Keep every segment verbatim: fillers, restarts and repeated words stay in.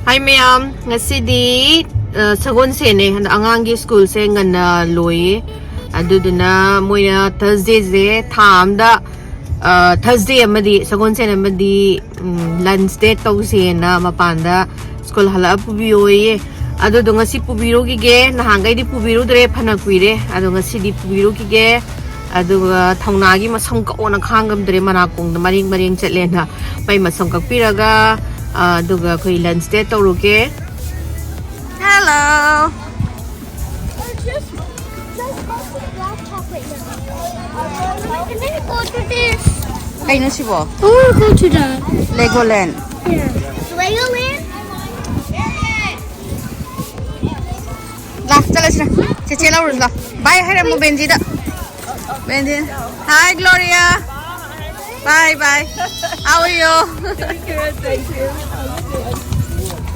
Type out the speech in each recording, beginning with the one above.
ꯍꯥꯏ ꯃꯌꯥꯝ, ꯉꯁꯤꯗꯤ ꯑ, ꯁꯒꯣꯜꯁꯦꯟꯅꯦ꯫ ꯍꯟꯗꯛ ꯑꯉꯥꯡꯒꯤ ꯁ꯭ꯀꯨꯜꯁꯦ ꯉꯟꯅ ꯂꯣꯏꯌꯦ꯫ ꯑꯗꯨꯗꯨꯅ ꯃꯣꯏꯅ ꯊꯔꯁꯗꯦꯁꯦ ꯊꯥ ꯑꯝꯗ ꯊꯔꯁꯗꯦ ꯑꯃꯗꯤ ꯁꯒꯣꯜꯁꯦꯟ ꯑꯃꯗꯤ ꯂꯟꯁ ꯗꯦꯠ ꯇꯧꯁꯦꯅ ꯃꯄꯥꯟꯗ ꯁ꯭ꯀꯨꯜ ꯍꯜꯂꯛꯑ ꯄꯨꯕꯤꯌꯣꯌꯦ꯫ ꯑꯗꯨꯗꯣ ꯉꯁꯤ ꯄꯨꯕꯤꯔꯨꯈꯤꯒꯦ꯫ ꯅꯍꯥꯟꯈꯩꯗꯤ ꯄꯨꯕꯤꯔꯨꯗ꯭ꯔꯦ, ꯐꯅ ꯀꯨꯏꯔꯦ꯫ ꯑꯗꯣ ꯉꯁꯤꯗꯤ ꯄꯨꯕꯤꯔꯨꯈꯤꯒꯦ꯫ ꯑꯗꯨꯒ ꯊꯧꯅꯥꯒꯤ ꯃꯁꯝ ꯀꯛꯑꯣꯅ ꯈꯥꯡꯉꯝꯗ꯭ꯔꯦ, ꯃꯅꯥꯀꯣꯡꯗ ꯃꯔꯦꯡ ꯃꯔꯦꯡ ꯆꯠꯂꯦꯅ꯫ ꯃꯩ ꯃꯁꯝ ꯀꯛꯄꯤꯔꯒ, ꯑ, ꯑꯗꯨꯒ ꯑꯩꯈꯣꯏ ꯂꯟꯁ date ꯇꯧꯔꯨꯒꯦ꯫ Hello. Just, just go to the laptop right now. And then go to this. ꯀꯩꯅꯣ ꯁꯤꯕꯣ? I want to go to the Legoland. Yeah. Legoland? ꯂꯥ, ꯆꯠꯂꯁꯤꯔ꯫ ꯆꯦꯆꯦ ꯂꯧꯔꯨꯁꯤ ꯂꯥ꯫ ꯕꯥꯏ ꯍꯥꯏꯔꯝꯃꯣ ꯕꯦꯟꯖꯤꯗ꯫ ꯕꯦꯟꯖꯤ꯫ Hi, Gloria. Bye, bye. How are you? Good, thank you.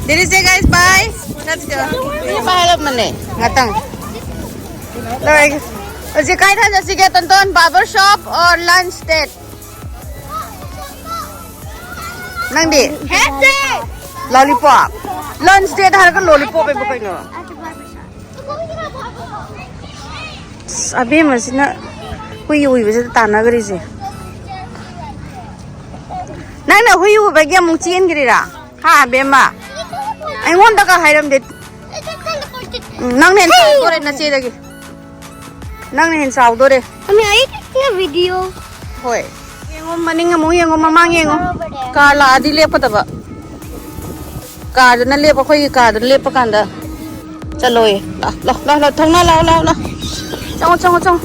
There is a guys, bye. Let's go. ꯁꯤ ꯄꯥꯏꯍꯜꯂꯝꯕꯅꯦ ꯉꯥꯛꯇꯪ꯫ ꯂꯣꯏꯔꯒꯦ꯫ ꯍꯧꯖꯤꯛ ꯀꯥꯏꯗ ꯆꯠꯁꯤꯒꯦ, ꯇꯣꯟꯇꯣꯟ? Barber shop or lunch date? ꯅꯪꯗꯤ? Lollipop. Lunch date ꯍꯥꯏꯔꯒ lollipop ꯍꯥꯏꯕ ꯀꯩꯅꯣ? ꯑꯁ, ꯑꯕꯦꯝꯃꯁꯤꯅ ꯍꯨꯏ ꯎꯏꯕꯁꯤꯗ ꯇꯥꯟꯅꯈ꯭ꯔꯤꯁꯦ꯫ ꯅꯪꯅ ꯍꯨꯏ ꯎꯕꯒꯤ ꯑꯃꯨꯛ ꯆꯦꯟꯈ꯭ꯔꯤꯔꯥ? ꯍꯥ, ꯑꯕꯦꯝꯃ? ꯑꯩꯉꯣꯟꯗꯒ ꯍꯥꯏꯔꯝꯗꯦ꯫ ꯎꯝ, ꯅꯪꯅ ꯍꯦꯟꯅ ꯆꯥꯎꯗꯣꯔꯦ ꯅꯆꯦꯗꯒꯤ꯫ ꯅꯪꯅ ꯍꯦꯟꯅ ꯆꯥꯎꯗꯣꯔꯦ꯫ Mommy, are you taking a video? ꯍꯣꯏ꯫ ꯌꯦꯡꯉꯣ, ꯃꯅꯤꯡ ꯑꯃꯨꯛ ꯌꯦꯡꯉꯣ, ꯃꯃꯥꯡ ꯌꯦꯡꯉꯣ꯫ ꯀꯥꯔ ꯂꯥꯛꯑꯗꯤ ꯂꯦꯞꯀꯗꯕ꯫ ꯀꯥꯔꯗꯨꯅ ꯂꯦꯞꯄ, ꯑꯩꯈꯣꯏꯒꯤ ꯀꯥꯔꯗꯨꯅ ꯂꯦꯞꯄ ꯀꯥꯟꯗ ꯆꯠꯂꯣꯌꯦ꯫ ꯂꯥꯎ, ꯂꯥꯎ, ꯂꯥꯎ, ꯂꯥꯎ, ꯊꯧꯅꯥ ꯂꯥꯎ, ꯂꯥꯎ, ꯂꯥꯎ꯫ ꯆꯪꯉꯣ, ꯆꯪꯉꯣ, ꯆꯪꯉꯣ꯫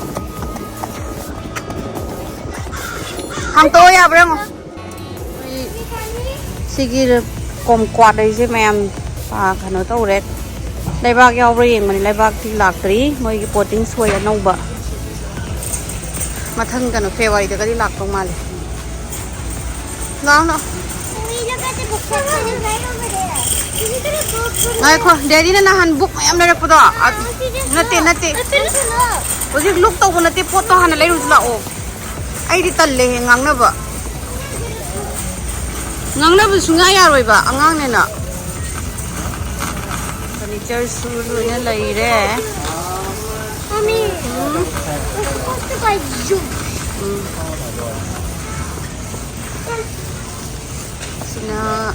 ꯍꯥꯡꯇꯣꯛꯑꯣ ꯌꯥꯕ꯭ꯔꯥ ꯌꯦꯡꯉꯣ꯫ ꯑꯩ ꯁꯤꯒꯤ ꯀꯣꯝꯀ꯭ꯋꯥꯠ ꯍꯥꯏꯁꯦ ꯃꯌꯥꯝ, ꯑꯥ, ꯀꯩꯅꯣ ꯇꯧꯔꯦ꯫ ꯂꯩꯕꯥꯛ ꯌꯥꯎꯕ꯭ꯔꯥ ꯌꯦꯡꯕꯅꯤ, ꯂꯩꯕꯥꯛꯇꯤ ꯂꯥꯛꯇ꯭ꯔꯤ꯫ ꯃꯣꯏꯒꯤ potting soil ꯑꯅꯧꯕ꯫ ꯃꯊꯪ ꯀꯩꯅꯣ ꯐꯦꯕꯋꯥꯔꯤꯗꯒꯗꯤ ꯂꯥꯛꯇꯧ ꯃꯥꯜꯂꯦ꯫ ꯂꯥꯛꯑꯣ, ꯂꯥꯛꯑꯣ꯫ Mommy, look at the book section is right over there. Is it gonna book for me? ꯉꯥꯏꯈꯣ, ꯗꯦꯗꯤꯅ ꯅꯍꯥꯟ book ꯃꯌꯥꯝ ꯂꯩꯔꯛꯄꯗꯣ꯫ ꯑ, ꯅꯠꯇꯦ, ꯅꯠꯇꯦ꯫ ꯍꯧꯖꯤꯛ look ꯇꯧꯕ ꯅꯠꯇꯦ, ꯄꯣꯠꯇꯣ ꯍꯥꯟꯅ ꯂꯩꯔꯨꯁꯤ ꯂꯥꯛꯑꯣ꯫ ꯑꯩꯗꯤ ꯇꯜꯂꯦꯍꯦ ꯉꯥꯡꯅꯕ꯫ ꯉꯥꯡꯅꯕ ꯁꯨꯡꯌꯥ ꯌꯥꯔꯣꯏꯕ, ꯑꯉꯥꯡꯅꯦꯅ꯫ Furniture ꯁꯨ ꯂꯣꯏꯅ ꯂꯩꯔꯦ꯫ Mommy, we're supposed to buy juice. ꯎꯝ꯫ ꯁꯤꯅ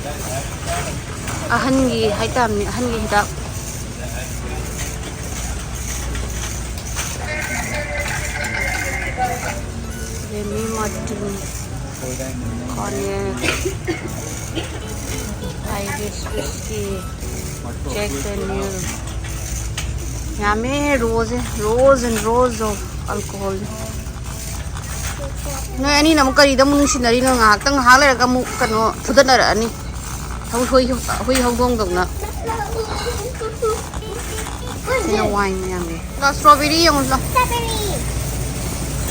ꯑꯍꯟꯒꯤ ꯍꯥꯏꯇꯥꯔꯅꯦ, ꯑꯍꯟꯒꯤ ꯍꯤꯗꯥꯛ꯫ Remy Martin, Cognac, Irish Whiskey, Jack Daniel. ꯌꯥꯝꯃꯦ, rose, rose and rose of alcohol. ꯅꯣꯏ ꯑꯅꯤꯅ ꯑꯃꯨꯛ ꯀꯔꯤꯗ ꯑꯃꯨꯛ ꯅꯨꯡꯁꯤꯟꯅꯔꯤꯅꯣ? ꯉꯥꯏꯍꯥꯛꯇꯪ, ꯉꯥꯏꯍꯥꯛ ꯂꯩꯔꯒ ꯑꯃꯨꯛ ꯀꯩꯅꯣ ꯐꯨꯗꯠꯅꯔꯛꯑꯅꯤ꯫ ꯍꯧ-, ꯍꯨꯏ, ꯍꯨꯏ ꯍꯧꯗꯣꯡꯗꯧꯅ꯫ ꯁꯤꯅ wine ꯃꯌꯥꯝꯒꯤ꯫ ꯂꯥꯎ, strawberry ꯌꯦꯡꯉꯨ ꯂꯥꯎ꯫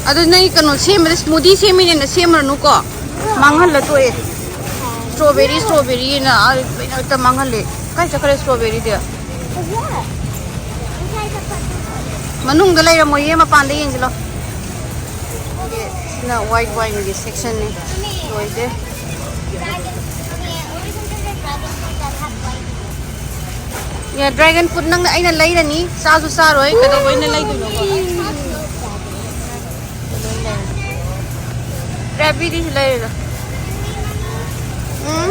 ꯑꯗꯨ ꯅꯪ ꯀꯩꯅꯣ ꯁꯦꯝꯕꯗ, smoothie ꯁꯦꯝꯃꯤꯅꯦꯅ ꯁꯦꯝꯃꯨꯔꯅꯨꯀꯣ꯫ ꯃꯥꯡꯍꯜꯂ ꯇꯣꯛꯑꯦ꯫ Strawberry, strawberryꯅ ꯑꯥ ꯂꯣꯏꯅ ꯍꯦꯛꯇ ꯃꯥꯡꯍꯜꯂꯦ꯫ ꯀꯥꯏ ꯆꯠꯈ꯭ꯔꯦ strawberryꯗꯤ? ꯃꯅꯨꯡꯗ ꯂꯩꯔꯝꯃꯣꯏꯌꯦ, ꯃꯄꯥꯟꯗ ꯌꯦꯡꯁꯤ ꯂꯥꯎ꯫ ꯁꯤꯅ white wineꯒꯤ sectionꯅꯤ꯫ ꯂꯣꯏꯗꯦ꯫ ꯌꯥ, dragon fruit ꯅꯪꯅ, ꯑꯩꯅ ꯂꯩꯔꯅꯤ꯫ ꯆꯥꯁꯨ ꯆꯥꯔꯣꯏ꯫ ꯀꯩꯗꯧꯕꯩꯅ ꯂꯩꯗꯣꯏꯅꯣꯕ? Crabꯕꯤꯗꯤ ꯂꯩꯔꯣꯏꯗ꯫ ꯎꯝ?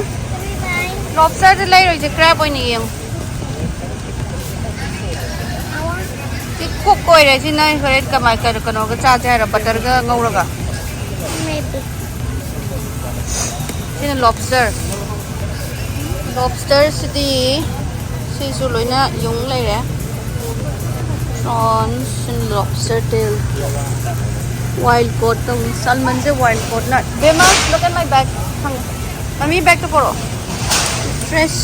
Lobsterꯗꯤ ꯂꯩꯔꯣꯏꯁꯦ, crab ꯑꯣꯏꯅ ꯌꯦꯡꯉꯨ꯫ ꯁꯤ cook ꯑꯣꯏꯔꯦ꯫ ꯁꯤ ꯅꯪ ꯍꯣꯔꯦꯟ ꯀꯃꯥꯏ, ꯀꯩꯅꯣ, ꯀꯩꯅꯣꯒ ꯆꯥꯁꯦ ꯍꯥꯏꯔꯣ? Butterꯒ ꯉꯧꯔꯒ? Maybe. ꯁꯤꯅ lobster꯫ Lobsterꯁꯤꯗꯤ ꯁꯤꯁꯨ ꯂꯣꯏꯅ ꯌꯨꯡ ꯂꯩꯔꯦ꯫ Prawns and lobster tail, wild caught ꯇꯧꯅꯤ꯫ Salmonꯁꯦ wild caughtꯅ꯫ ꯕꯦꯝꯃ, look at my bag꯫ ꯍꯪꯉꯦ꯫ ꯃꯃꯤ bagꯇ ꯄꯣꯔꯛꯑꯣ꯫ Fresh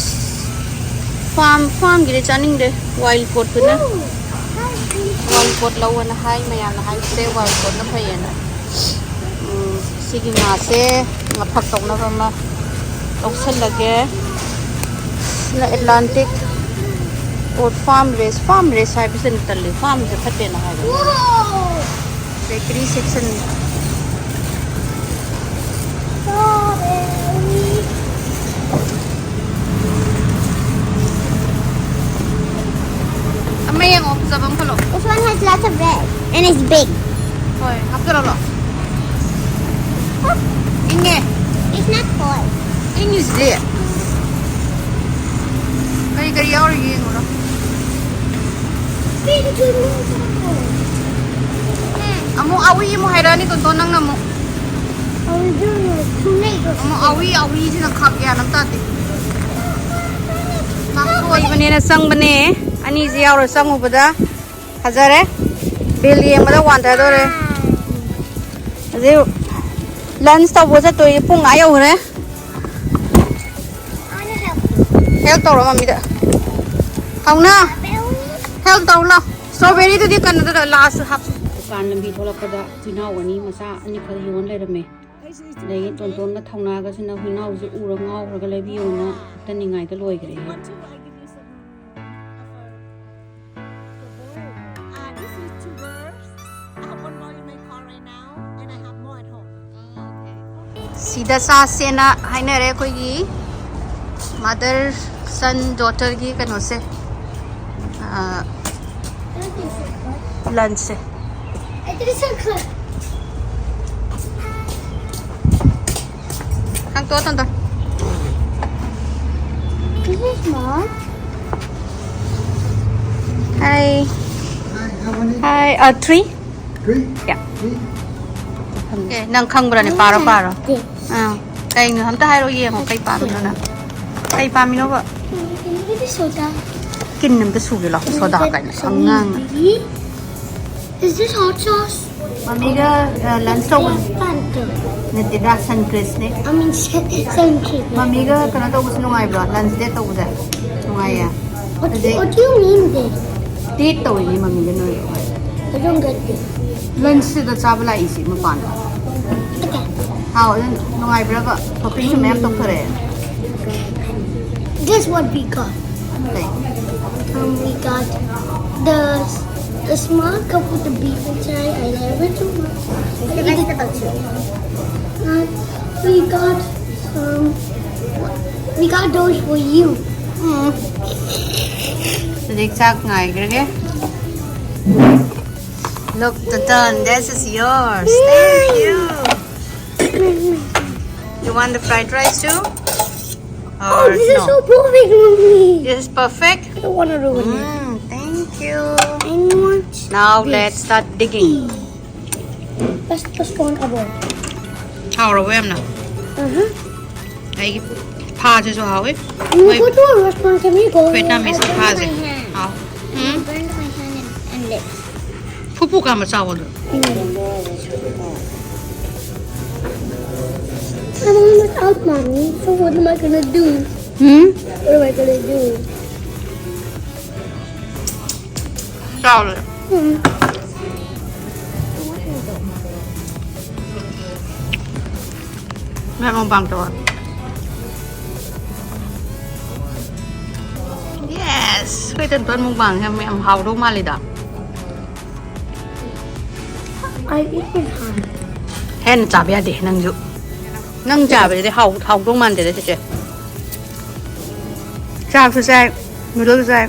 farm, farmꯒꯤꯗꯤ ꯆꯥꯅꯤꯡꯗꯦ꯫ Wild caughtꯇꯨꯅ꯫ Wild caught ꯂꯧꯑꯣꯅ ꯍꯥꯏ, ꯃꯌꯥꯝꯅ ꯍꯥꯏꯕꯁꯦ wild caughtꯅ ꯐꯩꯌꯦꯅ꯫ ꯎꯝ, ꯁꯤꯒꯤ ꯉꯥꯁꯦ ꯉꯥꯐꯛ ꯇꯧꯅꯕ ꯑꯃ ꯂꯧꯁꯜꯂꯒꯦ꯫ ꯁꯤꯅ Atlantic cod farm race, farm race ꯍꯥꯏꯕꯁꯤꯅ ꯇꯜꯂꯤ, farmꯁꯦ ꯐꯠꯇꯦꯅ ꯍꯥꯏꯕ꯫ Bakery section꯫ ꯆꯕꯝ ꯈꯜꯂꯣ꯫ This one has lots of red and it's big. ꯍꯣꯏ, ꯍꯥꯞꯆꯔꯛꯂꯣ꯫ ꯏꯪꯉꯦ꯫ It's not cold. ꯏꯪꯉꯤꯁꯤꯗꯤ꯫ ꯀꯔꯤ ꯀꯔꯤ ꯌꯥꯎꯔꯤꯒꯦ ꯌꯦꯡꯉꯨꯔꯣ꯫ Big to move. ꯑꯃꯨꯛ ꯑꯋꯤ ꯑꯃꯨꯛ ꯍꯥꯏꯔꯛꯑꯅꯤ ꯇꯣꯟꯇꯣꯟ ꯅꯪꯅ ꯑꯃꯨꯛ꯫ Oh, we're doing it too late. ꯑꯃꯨꯛ ꯑꯋꯤ ꯑꯋꯤꯁꯤꯅ ꯈꯥꯛ ꯒ꯭ꯌꯥꯟ ꯑꯃ ꯇꯥꯗꯦ꯫ ꯂꯣꯏꯕꯅꯦꯅ ꯆꯪꯕꯅꯦ꯫ ꯑꯅꯤꯁꯤ ꯌꯥꯎꯔ ꯆꯪꯉꯨꯕꯗ ꯐꯖꯔꯦ꯫ ꯕꯤꯜ ꯌꯦꯡꯕꯗ ꯋꯥꯟꯊꯗꯣꯔꯦ꯫ ꯍꯧꯖꯤꯛ ꯂꯟꯁ ꯇꯧꯕ ꯆꯠꯇꯣꯏꯁꯦ ꯄꯨꯡ ꯑꯥ ꯌꯧꯈ꯭ꯔꯦ꯫ I wanna help. ꯍꯦꯜꯞ ꯇꯧꯔꯣ ꯃꯝꯃꯤꯗ꯫ ꯍꯧꯅ ꯍꯦꯜꯞ ꯇꯧꯔꯣ ꯂꯥꯎ꯫ ꯁ꯭ꯇ꯭ꯔꯣꯕꯦꯔꯤꯗꯨꯗꯤ ꯀꯩꯅꯣꯗ ꯂꯥꯁ ꯍꯥꯞꯁꯤ꯫ ꯗꯨꯀꯥꯟ ꯂꯝꯕꯤ ꯊꯣꯛꯂꯛꯄꯗ ꯍꯨꯏꯅꯥꯎ ꯑꯅꯤ ꯃꯆꯥ ꯑꯅꯤꯈꯛ ꯌꯣꯟ ꯂꯩꯔꯝꯃꯦ꯫ ꯑꯗꯒꯤ ꯇꯣꯟꯇꯣꯟꯒ ꯊꯧꯅꯥꯒꯁꯤꯅ ꯍꯨꯏꯅꯥꯎꯁꯦ ꯎꯔ ꯉꯥꯎꯔꯒ ꯂꯩꯕꯤꯌꯣꯅ ꯇꯅꯤꯡꯉꯥꯏꯗ ꯂꯣꯏꯈ꯭ꯔꯦ꯫ One, two, I give you some of, of a, the boy. Uh, this is two girls. I have one boy in my car right now, and I have more at home. ꯁꯤꯗ ꯆꯥꯁꯦꯅ ꯍꯥꯏꯅꯔꯦ ꯑꯩꯈꯣꯏꯒꯤ mother ꯁꯟ ꯗꯣꯇꯔꯒꯤ ꯀꯩꯅꯣꯁꯦ, ꯂꯟꯁꯁꯦ꯫ It is so good. ꯈꯥꯡꯇꯣꯛꯑꯣ ꯇꯣꯟꯇꯣꯟ꯫ This is mom. High. Hi, how many? ꯍꯥꯏ, ꯑ, three. Three? Yeah. Three? ꯑꯦ, ꯅꯪ ꯈꯪꯕ꯭ꯔꯅꯦ? ꯄꯥꯔꯣ, ꯄꯥꯔꯣ꯫ This. ꯑꯥ, ꯀꯩꯅꯣ? ꯑꯝꯇ ꯍꯥꯏꯔꯛꯑꯣ ꯌꯦꯡꯉꯣ, ꯀꯩ ꯄꯥꯝꯃꯤꯅꯣ ꯅꯪ? ꯀꯩ ꯄꯥꯝꯃꯤꯅꯣꯕ? Can you get the soda? ꯀꯤꯟ ꯑꯝꯇ ꯁꯨꯒꯦ ꯂꯥꯎ, ꯁꯣꯗꯥ ꯀꯥꯏꯅ ꯑꯉꯥꯡꯅ꯫ Is this hot sauce? ꯃꯃꯤꯒ, ꯑ, ꯂꯟꯁ ꯇꯧꯕꯅꯤ꯫ Fanta. ꯅꯠꯇꯦꯗ, ꯁꯟ ꯀ꯭ꯔꯤꯁꯅꯦ꯫ I mean, sun cream. ꯃꯃꯤꯒ ꯀꯩꯅꯣ ꯇꯧꯕꯁꯦ ꯅꯨꯡꯉꯥꯏꯕ꯭ꯔꯣ? ꯂꯟꯁ ꯗꯦꯠ ꯇꯧꯕꯁꯦ ꯅꯨꯡꯉꯥꯏꯌꯦ? What, ꯑꯗꯩ what do you mean this? Date ꯇꯧꯔꯤꯅꯦ ꯃꯃꯤꯒ ꯅꯣꯏꯒ꯫ I don't get this. ꯂꯟꯁꯁꯤꯗ ꯆꯥꯕ ꯂꯥꯛꯏꯁꯤ ꯃꯄꯥꯟꯗ꯫ Okay. ꯍꯥꯎ, ꯑꯗꯨꯝ ꯅꯨꯡꯉꯥꯏꯕ꯭ꯔꯕ? ꯄꯣꯄꯤꯁꯨ ꯃꯌꯥꯝ ꯇꯧꯊꯣꯔꯛꯑꯦ꯫ Guess what we got? ꯀꯩ? Um, we got the the small cup with the beef inside. I love it too much. I eat it too. And we got um, we got those for you. ꯎꯝ꯫ ꯍꯧꯖꯤꯛ ꯆꯥꯛ ꯉꯥꯏꯈ꯭ꯔꯒꯦ꯫ Look, Tonton, this is yours. Thank you. You want the fried rice too? Oh, Or this is no? So perfect, Mommy. This is perfect. I don't want to ruin it. Mm, thank you. I want. Now This. Let's start digging. Let's just go on above. ꯍꯥꯎꯔꯕ ꯌꯥꯝꯅ? Uh huh. ꯑꯩꯒꯤ ꯐꯥꯁꯤꯁꯨ ꯍꯥꯎꯋꯤ꯫ You go to a restaurant, can we go? Vietnamese ꯐꯥꯁꯦ꯫ How. Um. Burned my hand and, and lips. ꯐꯨꯐꯨ ꯀꯥꯝꯕ ꯆꯥꯎ ꯑꯗꯨ꯫ I'm almost out, Mommy. So what am I gonna do? Um. What am I gonna do? ꯆꯥꯎꯔꯦ꯫ Hmm. ꯃꯌꯥꯝ mukbang ꯇꯧꯔ꯫ Yes! ꯑꯩꯈꯣꯏ ꯇꯟꯇꯣꯟ ꯃꯨꯛꯕꯥꯡꯁꯦ ꯌꯥꯝ, ꯌꯥꯝ ꯍꯥꯎꯗꯧ ꯃꯥꯜꯂꯤꯗ꯫ I eat with hand. ꯍꯦꯟꯅ ꯆꯥꯕ ꯌꯥꯗꯦ ꯅꯪꯁꯨ꯫ ꯅꯪ ꯆꯥꯕꯗꯗꯤ ꯍꯥꯎ-, ꯍꯥꯎꯗꯧ ꯃꯥꯟꯗꯦꯗ ꯆꯦꯆꯦ꯫ ꯆꯥꯛꯁꯨ ꯆꯥꯏ, ꯅꯨꯗꯜꯁꯨ ꯆꯥꯏ꯫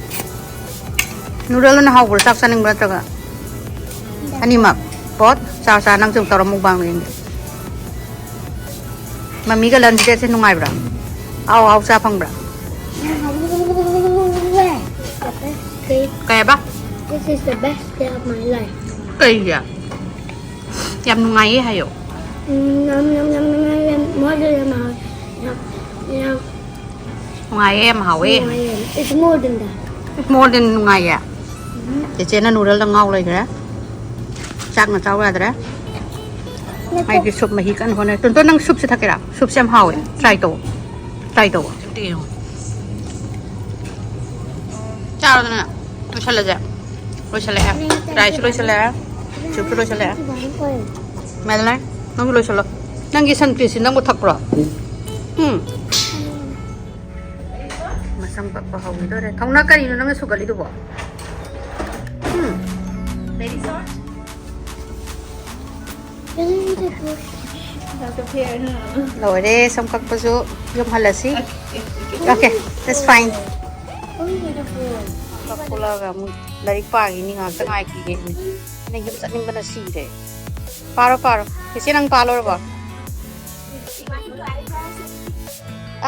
ꯅꯨꯗꯜꯅ ꯍꯥꯎꯕ꯭ꯔꯣ? ꯆꯥꯛ ꯆꯥꯅꯤꯡꯕ꯭ꯔꯣ ꯅꯠꯇ꯭ꯔꯒ? ꯑꯅꯤꯃꯛ꯫ ꯕꯣꯠ ꯆꯥ ꯆꯥ ꯅꯪꯁꯨ ꯇꯧꯔ ꯃꯨꯛꯕꯥꯡꯗꯣ ꯌꯦꯡꯒꯦ꯫ ꯃꯝꯃꯤꯒ ꯂꯟꯁ ꯗꯦꯠꯁꯦ ꯅꯨꯡꯉꯥꯏꯕ꯭ꯔꯥ? ꯑꯍꯥꯎ ꯑꯍꯥꯎ ꯆꯥ ꯐꯪꯕ꯭ꯔꯥ? The best day. ꯀꯩ ꯍꯥꯏꯕ? This is the best day of my life. ꯀꯩꯒꯤ? ꯌꯥꯝ ꯅꯨꯡꯉꯥꯏꯌꯦ ꯍꯥꯏꯌꯣ꯫ Mm, yum, yum, yum, yum, yum, yum. More than yum, yum, yum. ꯅꯨꯡꯉꯥꯏꯌꯦ, ꯌꯥꯝ ꯍꯥꯎꯋꯦ꯫ More than. It's more than that. More than ꯅꯨꯡꯉꯥꯏꯌꯦ꯫ ꯆꯦꯆꯦꯅ ꯅꯨꯗꯜꯗ ꯉꯥꯎ ꯂꯩꯈ꯭ꯔꯦ꯫ ꯆꯥꯛꯅ ꯆꯥꯎ ꯌꯥꯗ꯭ꯔꯦ꯫ ꯑꯩꯒꯤ ꯁꯨꯞ ꯃꯍꯤ ꯀꯟꯅ ꯍꯣꯠꯅꯔꯤ꯫ ꯇꯣꯟꯇꯣꯟ, ꯅꯪ ꯁꯨꯞꯁꯦ ꯊꯛꯀꯦꯔꯥ? ꯁꯨꯞꯁꯦ ꯌꯥꯝ ꯍꯥꯎꯋꯦ꯫ ꯇ꯭ꯔꯥꯏ ꯇꯧ꯫ ꯇ꯭ꯔꯥꯏ ꯇꯧ꯫ ꯑꯝꯇ ꯌꯦꯡꯉꯣ꯫ ꯆꯥꯔꯣꯗꯅ꯫ ꯂꯣꯏꯁꯜꯂꯁꯦ꯫ ꯂꯣꯏꯁꯜꯂꯛꯑꯦ꯫ ꯔꯥꯏꯁꯁꯨ ꯂꯣꯏꯁꯜꯂꯛꯑꯦ꯫ ꯁꯨꯞꯁꯨ ꯂꯣꯏꯁꯜꯂꯛꯑꯦ꯫ ꯃꯦꯗꯂꯥꯏꯟ, ꯅꯪꯁꯨ ꯂꯣꯏꯁꯜꯂꯣ꯫ ꯅꯪꯒꯤ ꯁꯟ ꯄꯤꯁꯁꯤ ꯅꯪꯕꯨ ꯊꯛꯄ꯭ꯔꯣ? ꯎꯝ꯫ ꯃꯁꯝ ꯀꯛꯄ ꯍꯧꯈꯤꯗꯣꯔꯦ꯫ ꯊꯧꯅꯥ, ꯀꯔꯤꯅꯣ ꯅꯪꯅ ꯁꯨꯒꯠꯂꯤꯗꯨꯕꯣ? ꯎꯝ꯫ Really need a brush. ꯂꯣꯏꯔꯦ ꯁꯝ ꯀꯛꯄꯁꯨ꯫ ꯌꯨꯝ ꯍꯜꯂꯁꯤ꯫ Okay, that's fine. Only need a brush. ꯀꯛ ꯊꯣꯛꯂꯛꯑꯒ ꯑꯃꯨꯛ ꯂꯥꯏꯔꯤꯛ ꯄꯥꯈꯤꯅꯤ, ꯉꯥꯏꯍꯥꯛꯇ ꯉꯥꯏꯈꯤꯒꯦ꯫ ꯑꯩꯅ ꯌꯨꯝ ꯆꯠꯅꯤꯡꯕꯅ ꯁꯤꯔꯦ꯫ ꯄꯥꯔꯣ, ꯄꯥꯔꯣ꯫ ꯏꯆꯦ, ꯅꯪ ꯄꯥ ꯂꯣꯏꯔꯕꯣ?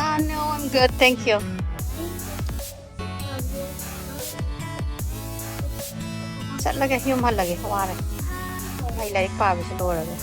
Ah, no, I'm good, thank you. ꯆꯠꯂꯒꯦ, ꯌꯨꯝ ꯍꯜꯂꯒꯦ, ꯋꯥꯔꯦ꯫ ꯑꯩ ꯂꯥꯏꯔꯤꯛ ꯄꯥꯕꯁꯤ ꯂꯣꯏꯔꯒ꯫